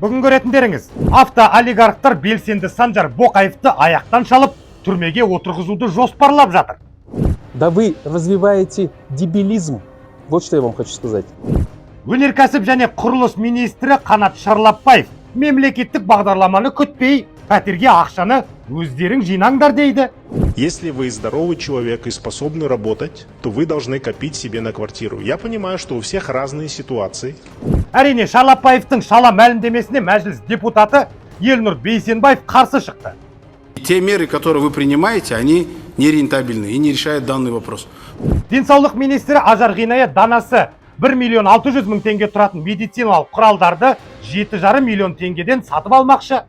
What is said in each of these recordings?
Бүгін көретіндеріңіз, автоолигархтар белсенді Санжар Боқаевты аяқтан шалып, түрмеге отырғызуды жоспарлап жатыр. Да вы развиваете дебилизм. Вот что я вам хочу сказать. Өнеркәсіп және құрылыс министрі Қанат Шарлапбаев мемлекеттік бағдарламаны күтпей, пәтерге ақшаны өздерің жинаңдар дейді. Если вы здоровый человек и способны работать, то вы должны копить себе на квартиру. Я понимаю, что у всех разные ситуации. Әрине, Шарлапбаевтың шала мәлімдемесіне мәжіліс депутаты Елнұр Бейсенбаев қарсы шықты. Те меры, которые вы принимаете, они нерентабельны и не решают данный вопрос. Денсаулық министрі Ажар Ғинаят данасы 1 миллион 600 мың теңге тұратын медициналық құралдарды 7,5 миллион теңгеден сатып алмақшы.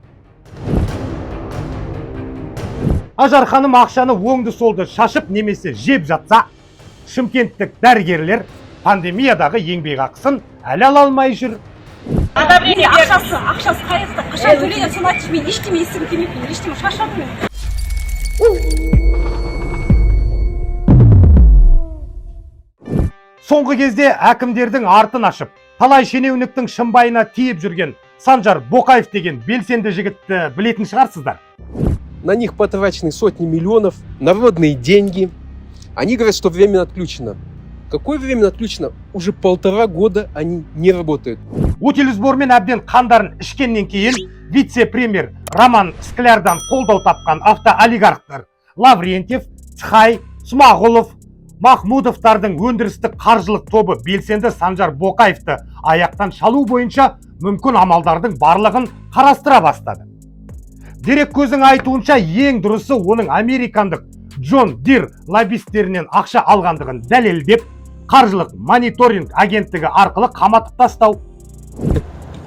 Ажар ханым ақшаны оңды-солды шашып немесе жеп жатса, шымкенттік дәрігерлер пандемиядағы еңбекақысын әлі ала алмай жүр. Одобрение. Ақшасы қаяқта, қашан төленеді, соны айтшы. Мен ештеме естігім келмейді, мен ештеме, шаршадым мен. Соңғы кезде әкімдердің артын ашып, талай шенеуніктің шымбайына тиіп жүрген Санжар Боқаев деген белсенді жігітті білетін шығарсыздар. На них потрачены сотни миллионов, народные деньги. Они говорят, что временно отключено. Какое временно отключено? Уже 1,5 года они не работают. Утильсбормен әбден қандарын ішкеннен кейін вице-премьер Роман Склярдан қолдау тапқан автоолигархтар Лаврентьев, Цхай, Смағұлов, Махмудовтардың өндірістік қаржылық тобы белсенді Санжар Боқаевты аяқтан шалу бойынша мүмкін амалдардың барлығын қарастыра бастады. Дерек көзің айтуынша, ең дұрысы оның американдық Джон Дир лоббистерінен ақша алғандығын дәлелдеп, қаржылық мониторинг агенттігі арқылы қаматып тастау.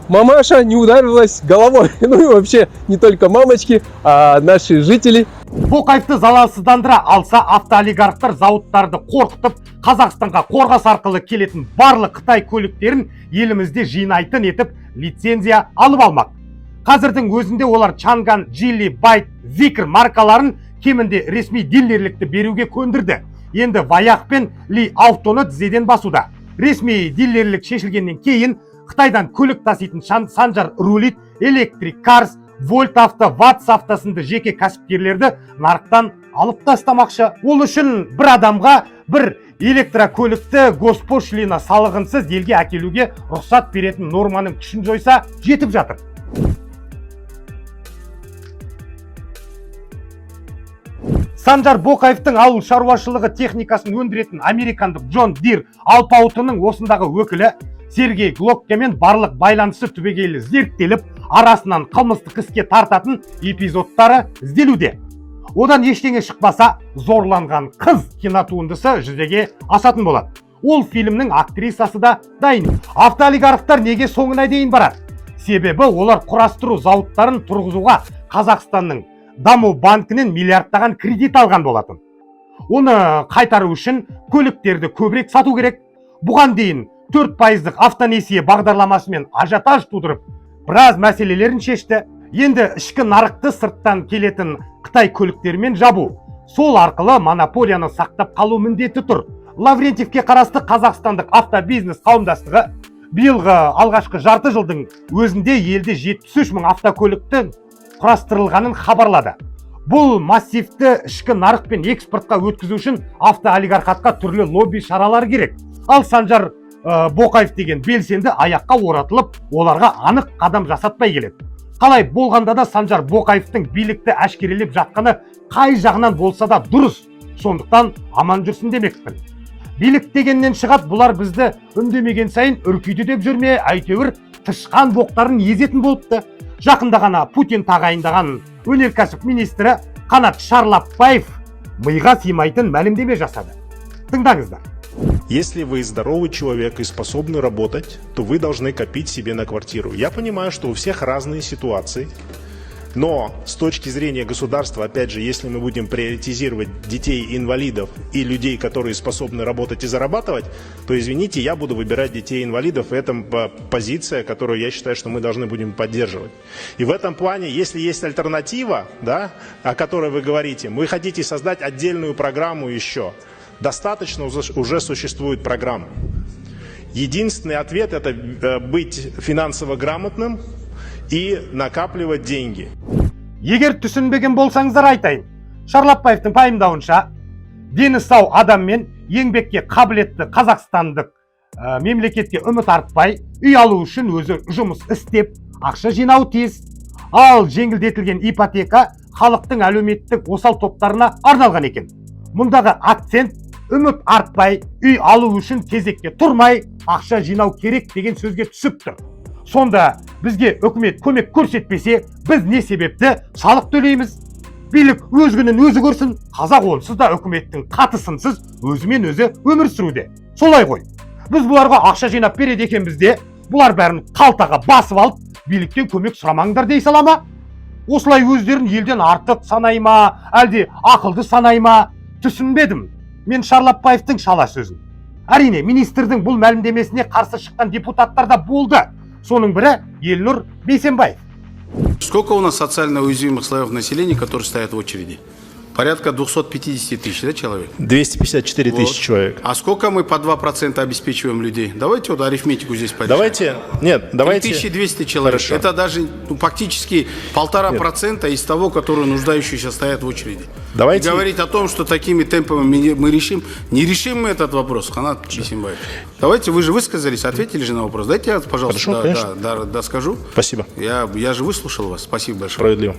Мамаша не ударилась головой. Ну и вообще не только мамочки, а наши жители. Боқаевты залалсыздандыра алса, автоолигархтар зауыттарды қорқытып, Қазақстанға Қорғас арқылы келетін барлық қытай көліктерін елімізде жинайтын етіп лицензия алып алмақ. Қазірдің өзінде олар Чанган, Джили, Байт, Зикр маркаларын кемінде ресми дилерлікті беруге көндірді. Енді Ваяқ пен Ли Автоны тізеден басуда. Ресми дилерлік шешілгеннен кейін Қытайдан көлік таситын Санжар Рулит, Электрик Карс, Вольт Авто, Ватс Авто сынды жеке кәсіпкерлерді нарықтан алып тастамақшы. Ол үшін бір адамға бір электрокөлікті госпошлина салығынсыз елге әкелуге рұқсат беретін норманың күшін жойса жетіп жатыр. Санжар Боқаевтың ауыл шаруашылығы техникасын өндіретін американдық Джон Дир алпауытының осындағы өкілі Сергей Глоккемен барлық байланысы түбегейлі зерттеліп, арасынан қылмыстық іске тартатын эпизодтары ізделуде. Одан ештеңе шықпаса, «Зорланған қыз» кинотуындысы жүзеге асатын болады. Ол фильмнің актрисасы да дайын. Автоолигархтар неге соңына дейін барады? Себебі олар құрастыру зауыттарын тұрғызуға Қазақстанның даму банкінен миллиардтаған кредит алған болатын. Оны қайтару үшін көліктерді көбірек сату керек. Бұған дейін 4 пайыздық автонесие бағдарламасымен ажиотаж тудырып, біраз мәселелерін шешті. Енді ішкі нарықты сырттан келетін қытай көліктерімен жабу. Сол арқылы монополияны сақтап қалу міндеті тұр. Лаврентьевке қарасты қазақстандық автобизнес қауымдастығы биылғы алғашқы жарты жылдың өзінде елде 73 мың автокөліктің құрастырылғанын хабарлады. Бұл массивті ішкі нарық пен экспортқа өткізу үшін автоолигархатқа түрлі лобби шаралары керек. Ал Санжар Боқаев деген белсенді аяққа оратылып, оларға анық қадам жасатпай келеді. Қалай болғанда да Санжар Боқаевтың билікті әшкерелеп жатқаны қай жағынан болса да дұрыс. Сондықтан аман жүрсін демекпін. Билік дегеннен шығады, бұлар бізді үндемеген сайын үркиді деп жүрме, әйтеуір тышқан боқтарын езетін болыпты. Жақында ғана Путин тағайындаған өнеркәсіп министрі Қанат Шарлапбаев миға сыймайтын мәлімдеме жасады. Тыңдаңыздар. Если вы здоровый человек и способны работать, то вы должны копить себе на квартиру. Я понимаю, что у всех разные ситуации, но с точки зрения государства, опять же, если мы будем приоритизировать детей-инвалидов и людей, которые способны работать и зарабатывать, то, извините, я буду выбирать детей-инвалидов. Это позиция, которую я считаю, что мы должны будем поддерживать. И в этом плане, если есть альтернатива, да, о которой вы говорите, вы хотите создать отдельную программу еще, достаточно уже существует программ. Единственный ответ – это быть финансово грамотным и накапливать деньги. Егер түсінбеген болсаңыздар, айтайын. Шарлапбаевтың пайымдауынша, дені сау адам мен еңбекке қабілетті қазақстандық мемлекетке үміт артпай, үй алу үшін өзі жұмыс істеп, ақша жинауы тиіс. Ал жеңілдетілген ипотека халықтың әлеуметтік осал топтарына арналған екен. Мұндағы акцент үміт артпай, үй алу үшін кезекке тұрмай, ақша жинау керек деген сөзге түсіп тұр. Сонда бізге үкімет көмек көрсетпесе, біз не себепті салық төлейміз? Билік өз күнін өзі көрсін. Қазақ онсыз да үкіметтің қатысынсыз өзімен өзі өмір сүруде, солай ғой? Біз бұларға ақша жинап береді екенбіз де, бұлар бәрін қалтаға басып алып, биліктен көмек сұрамаңдар дей сала ма? Осылай өздерін елден артық санай ма, әлде ақылды санай ма? Түсінбедім мен Шарлапбаевтың шала сөзін. Әрине, министрдің бұл мәлімдемесіне қарсы шыққан депутаттар да болды. Соның бірі Елнұр Бейсенбаев. Сколько у нас социально уязвимых слоев населения, которые стоят в очереди? Порядка 250 тысяч, да, человек? 254 Вот. тысячи человек. А сколько мы по 2% обеспечиваем людей? Давайте вот арифметику здесь порешаем. Давайте, нет, давайте. 3200 человек. Хорошо. Это даже, ну, фактически 1,5% из того, которые нуждающиеся стоят в очереди. Давайте- И говорить о том, что такими темпами мы решим, не решим мы этот вопрос, Канат Бейсенбаев. Давайте, вы же высказались, ответили же на вопрос. Дайте я, пожалуйста, Хорошо, да, конечно. да, доскажу. Спасибо. Я же выслушал вас. Спасибо большое. Справедливо.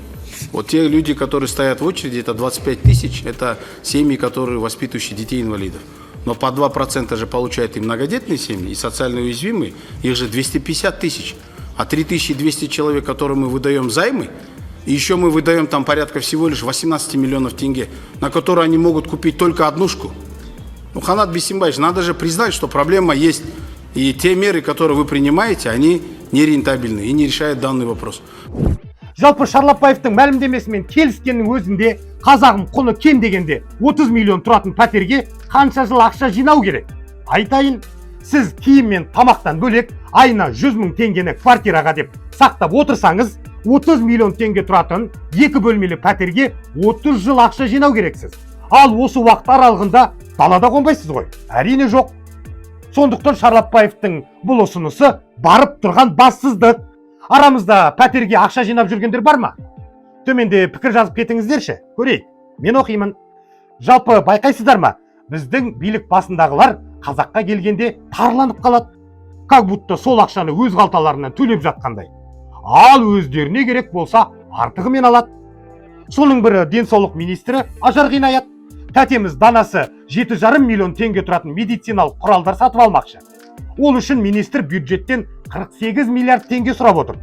Вот те люди, которые стоят в очереди, это 25 тысяч, это семьи, которые воспитывающие детей-инвалидов. Но по 2% же получают и многодетные семьи, и социально уязвимые, их же 250 тысяч. А 3200 человек, которым мы выдаем займы, и еще мы выдаем там порядка всего лишь 18 миллионов тенге, на которые они могут купить только однушку. Ну, Канат Бейсенбаевич, надо же признать, что проблема есть. И те меры, которые вы принимаете, они нерентабельны и не решают данный вопрос. Жалпы, Шарлапбаевтың мәлімдемесімен келіскеннің өзінде, қазағым, құны кем дегенде 30 миллион тұратын пәтерге қанша жыл ақша жинау керек? Айтайын, сіз киім мен тамақтан бөлек айына 100 мың теңгені квартираға деп сақтап отырсаңыз, 30 миллион теңге тұратын екі бөлмелі пәтерге 30 жыл ақша жинау керексіз. Ал осы уақыт аралығында далада қонбайсыз ғой? Әрине, жоқ. Сондықтан Шарлапбаевтың бұл ұсынысы барып тұрған бассыздық. Арамызда пәтерге ақша жинап жүргендер бар ма? Төменде пікір жазып кетіңіздерші, көрейік, мен оқимын. Жалпы, байқайсыздар ма, біздің билік басындағылар қазаққа келгенде тарланып қалады, как будто сол ақшаны өз қалталарынан төлеп жатқандай. Ал өздеріне керек болса, артығымен алады. Соның бірі денсаулық министрі Ажар Ғинаят тәтеміз. Данасы 7,5 миллион теңге тұратын медициналық құралдар сатып алмақшы. Ол үшін министр бюджеттен 48 миллиард теңге сұрап отыр.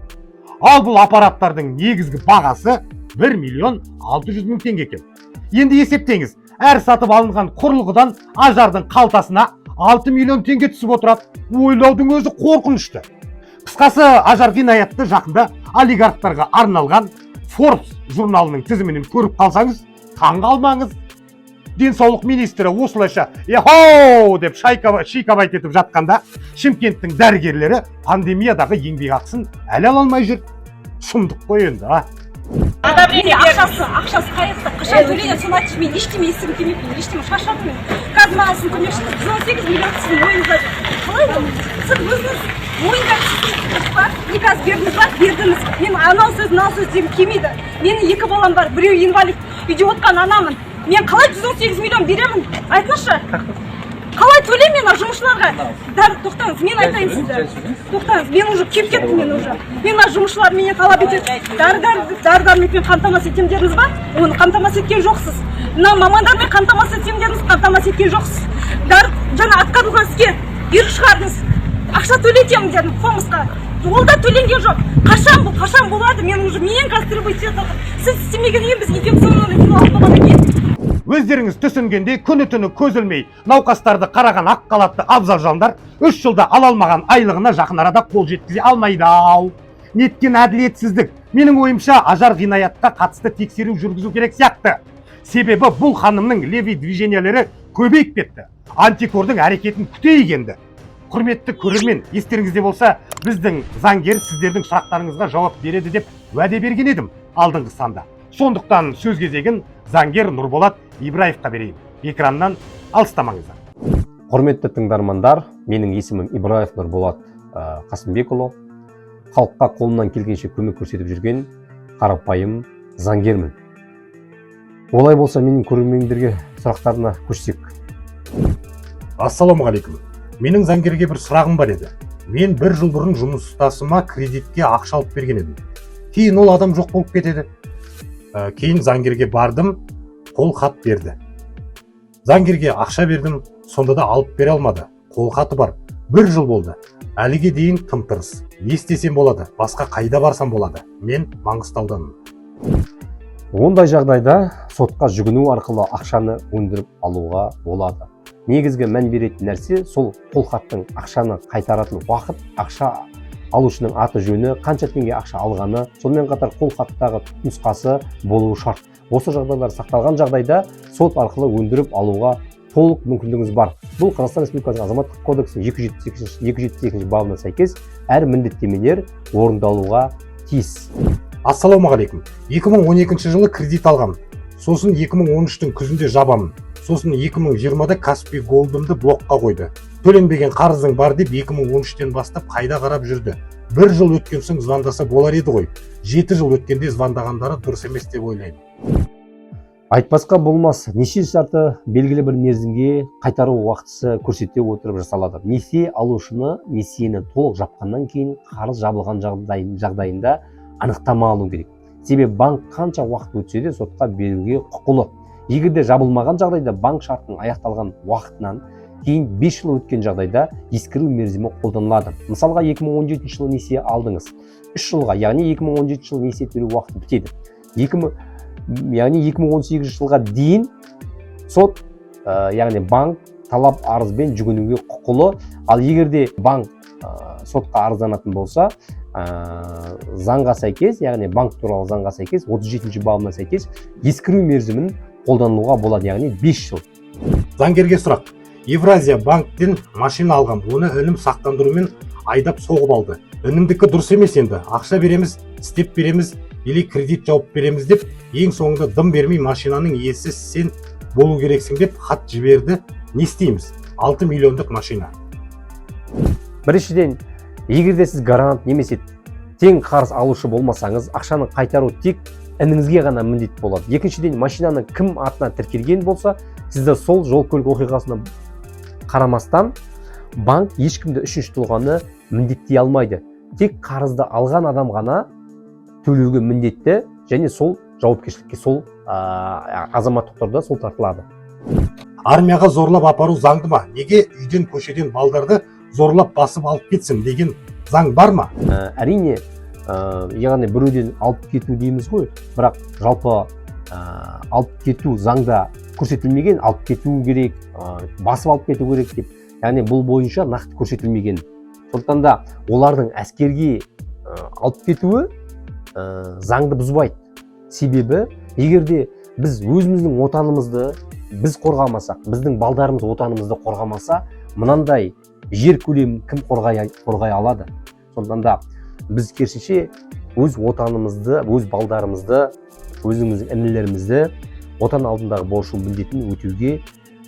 Ал бұл аппараттардың негізгі бағасы 1 миллион 600 мың теңге екен. Енді есептеңіз, әр сатып алынған құрылғыдан Ажардың қалтасына 6 миллион теңге түсіп отырады. Ойлаудың өзі қорқынышты. Қысқасы, Ажар Ғинаятты жақында олигархтарға арналған Forbes журналының тізімінен көріп қалсаңыз, таң қалмаңыз. Денсаулық министрі осылайша «Ехоу!» деп шиковать етіп жатқанда, Шымкенттің дәрігерлері пандемиядағы еңбекақысын әлі ала алмай жүр. Сұмдық қой енді, а? Менде ақшасы қаяқта, қашан төленеді, соны айтшы. Мен ештеме естігім келмейді, мен ештеме, шаршадым. Мен қазір, маған сіздің көмекші 118 миллион сіздің мойныңызда. Қалай ол? Сіз өзіңіз мойындап, дұрыс па? Приказ бердіңіз ба? Бердіңіз. Мен анау сөз, мынау сөз дегім келмейді. Менің екі балам бар, біреуі инвалид, үйде отқан анамын. Мен қалай 118 миллион беремін, айтыңызшы? Қалай төлеймін мен ана жұмысшыларға? Дәрі, тоқтаңыз, мен айтайын сізді. Тоқтаңыз, мен уже күйіп кеттім. Мен уже, мен мына жұмысшылар менен талап етеді. Дәрі дәрмекпен қамтамасыз етемін дедіңіз ба? Оны қамтамасыз еткен жоқсыз. Мына мамандармен қамтамасыз етемін дедіңіз, қамтамасыз еткен жоқсыз. Дәрі жаңа атқарылған іске бұйрық шығардыңыз, ақша төлетемін дедім ФОМС-қа, ол да төленген жоқ. Қашан бұл, қашан болады? Мен уже, менен қазір требовать етіп жатыр. Сіз істемегеннен кейін біз инфекционный алып болғаннан кейін. Өздеріңіз түсінгендей, күні түні көз ілмей науқастарды қараған ақ халатты абзал жандар 3 жылда ала алмаған айлығына жақын арада қол жеткізе алмайды ау. Неткен әділетсіздік! Менің ойымша, Ажар Ғинаятқа қатысты тексеру жүргізу керек сияқты. Себебі бұл ханымның левый движениелері көбейіп кетті. Антикордың әрекетін күтейік енді. Құрметті көрермен, естеріңізде болса, біздің заңгер сіздердің сұрақтарыңызға жауап береді деп уәде берген едім алдыңғы санда. Сондықтан сөз кезегін заңгер Нұрболат Ибраевқа берейін. Экраннан алыстамаңыздар. Құрметті тыңдармандар, менің есімім Ибраев Нұрболат Қасымбекұлы. Халыққа қолымнан келгенше көмек көрсетіп жүрген қарапайым заңгермін. Олай болса, менің көрермендерге сұрақтарына көшсек. Ассалаумағалейкум! Менің заңгерге бір сұрағым бар еді. Мен бір жыл бұрын жұмыстасыма кредитке ақша алып берген едім. Кейін ол адам жоқ болып кетеді. Кейін заңгерге бардым, қол хат берді. Заңгерге ақша бердім, сонда да алып бере алмады. Қол хаты бар. Бір жыл болды, әліге дейін тым тырыс. Не істесем болады? Басқа қайда барсам болады? Мен Маңғыстауданмын. Ондай жағдайда сотқа жүгіну арқылы ақшаны өндіріп алуға болады. Негізгі мән беретін нәрсе – сол қолхаттың, ақшаны қайтаратын уақыт, ақша алушының аты жөні, қанша теңге ақша алғаны, сонымен қатар қолхаттағы нұсқасы болуы шарт. Осы жағдайлар сақталған жағдайда сот арқылы өндіріп алуға толық мүмкіндігіңіз бар. Бұл Қазақстан Республикасының Азаматтық кодексінің 272 бабына сәйкес әр міндеттемелер орындалуға тиіс. Ассалаумағалейкум! 2012 жылы кредит алғам, сосын 2013-тің күзінде жабамын. Сосын 2020-да Каспи Голдымды блокқа қойды, төленбеген қарызың бар деп. 2013-тен бастап қайда қарап жүрді? Бір жыл өткен соң звондаса болар еді ғой. 7 жыл өткенде звондағандары дұрыс емес деп ойлаймын. Айтпасқа болмас, несие шарты белгілі бір мерзімге қайтару уақытысы көрсете отырып жасалады. Несие алушыны несиені толық жапқаннан кейін, қарыз жабылған жағдайында анықтама алу керек. Себебі банк қанша уақыт өтсе де, сотқа беруге құқылы. Егер де жабылмаған жағдайда, банк шартының аяқталған уақытынан кейін 5 жыл өткен жағдайда ескіру мерзімі қолданылады. Мысалға, 2017 жылы несие алдыңыз 3 жылға, яғни 2017 жылы несие төлеу уақыты бітеді. 2000, яғни 2018 жылға дейін сот, яғни банк талап арызбен жүгінуге құқылы. Ал егер де банк сотқа арызданатын болса, заңға сәйкес, яғни банк туралы заңға сәйкес 37 бабына сәйкес ескіру мерзімін қолданылуға болады, яғни 5 жыл. Заңгерге сұрақ. Евразия банктен машина алғам, оны інім сақтандырумен айдап соғып алды. Інімдікі дұрыс емес енді. Ақша береміз, істеп береміз или кредит жауып береміз деп, ең соңында дым бермей, машинаның иесі сен болу керексің деп хат жіберді. Не істейміз? 6 миллиондық машина. Біріншіден, егер де сіз гарант немесе тең қарыз алушы болмасаңыз, ақшаны қайтару тек ініңізге ғана міндет болады. Екіншіден, машинаның кім атына тіркелген болса, сізді сол жол көлік оқиғасына қарамастан, банк ешкімді, үшінші тұлғаны міндеттей алмайды. Тек қарызды алған адам ғана төлеуге міндетті және сол жауапкершілікке сол азаматтық тұрда сол тартылады. Армияға зорлап апару заңды ма? Неге үйден, көшеден балдарды зорлап басып алып кетсін деген заң бар ма? Әрине, яғни біреуден алып кету дейміз ғой, бірақ жалпы алып кету заңда көрсетілмеген. Алып кету керек, басып алып кету керек деп, яғни бұл бойынша нақты көрсетілмеген. Сондықтан да олардың әскерге алып кетуі заңды бұзбайды. Себебі егер де біз өзіміздің отанымызды біз қорғамасақ, біздің балдарымыз отанымызды қорғамаса, мынандай жер көлемін кім қорғай алады? Сондықтан да біз керісінше өз отанымызды, өз балдарымызды, өзіміздің інілерімізді отан алдындағы борышы, міндетін өтеуге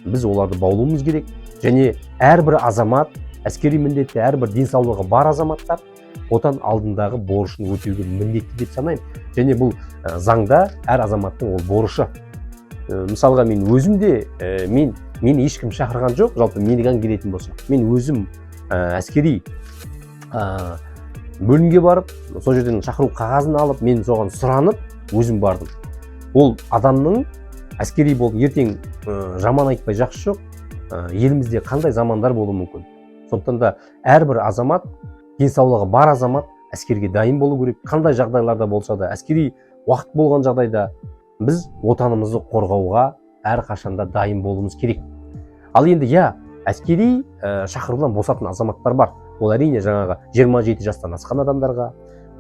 біз оларды баулуымыз керек. Және әрбір азамат әскери міндетті, әрбір денсаулығы бар азаматтар отан алдындағы борышын өтеуге міндетті деп санаймын. Және бұл заңда әр азаматтың ол борышы. Мысалға, мен өзім де мені ешкім шақырған жоқ. Жалпы маған келетін болса, мен өзім әскери бөлімге барып, сол жерден шақыру қағазын алып, мен соған сұранып өзім бардым. Ол адамның әскери болып ертең, жаман айтпай жақсы жоқ, елімізде қандай замандар болуы мүмкін. Сондықтан да әрбір азамат, денсаулығы бар азамат әскерге дайын болу керек. Қандай жағдайларда болса да, әскери уақыт болған жағдайда біз отанымызды қорғауға әрқашанда дайын болуымыз керек. Ал енді, иә, әскери шақырудан босатын азаматтар бар. Ол, әрине, жаңағы 27 жастан асқан адамдарға,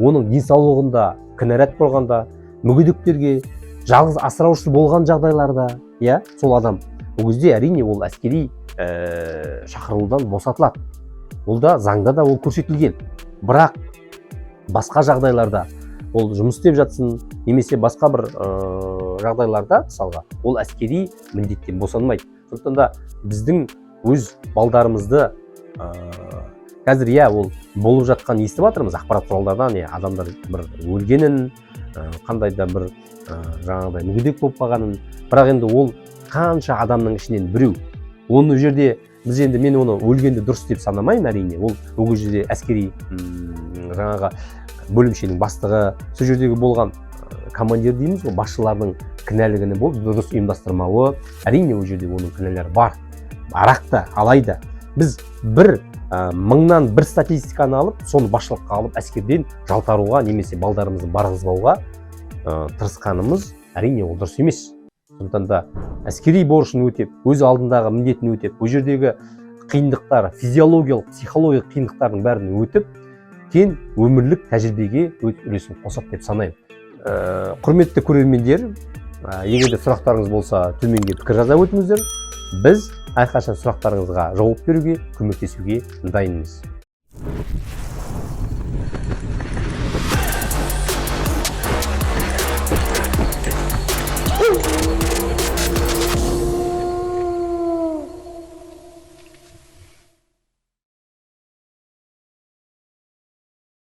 оның денсаулығында кінәрат болғанда, мүгедектерге, жалғыз асыраушысы болған жағдайларда, иә, сол адам ол кезде, әрине, ол әскери шақырылудан босатылады. Ол да заңда да ол көрсетілген. Бірақ басқа жағдайларда, ол жұмыс істеп жатсын немесе басқа бір жағдайларда, мысалға, ол әскери міндеттен босанмайды. Сондықтан да біздің өз балдарымызды Қазір, иә, ол болып жатқан естіп жатырмыз ақпарат құралдардан, иә, адамдар бір өлгенін, қандай да бір жаңағыдай мүгедек болып қалғанын. Бірақ енді ол қанша адамның ішінен біреу. Оны ол жерде біз енді, мен оны өлгенді дұрыс деп санамаймын, әрине. Ол жерде әскери жаңағы бөлімшенің бастығы, сол жердегі болған командир дейміз ғой, басшылардың кінәлігіне болып, дұрыс ұйымдастырмауы, әрине, ол жерде оның кінәлері бар. Бірақ та, алайда біз бір мыңнан бір статистиканы алып, соны басшылыққа алып, әскерден жалтаруға немесе балдарымызды барғызбауға тырысқанымыз, әрине, ол дұрыс емес. Сондықтан да әскери борышын өтеп, өз алдындағы міндетін өтеп, ол жердегі қиындықтар, физиологиялық, психологиялық қиындықтардың бәрін өтіп, кейін өмірлік тәжірибеге өз үлесін қосады деп санаймын. Құрметті көрермендер, егер де сұрақтарыңыз болса, төменге пікір жаза өтіңіздер. Біз әрқашан сұрақтарыңызға жауап беруге, көмектесуге дайынбыз.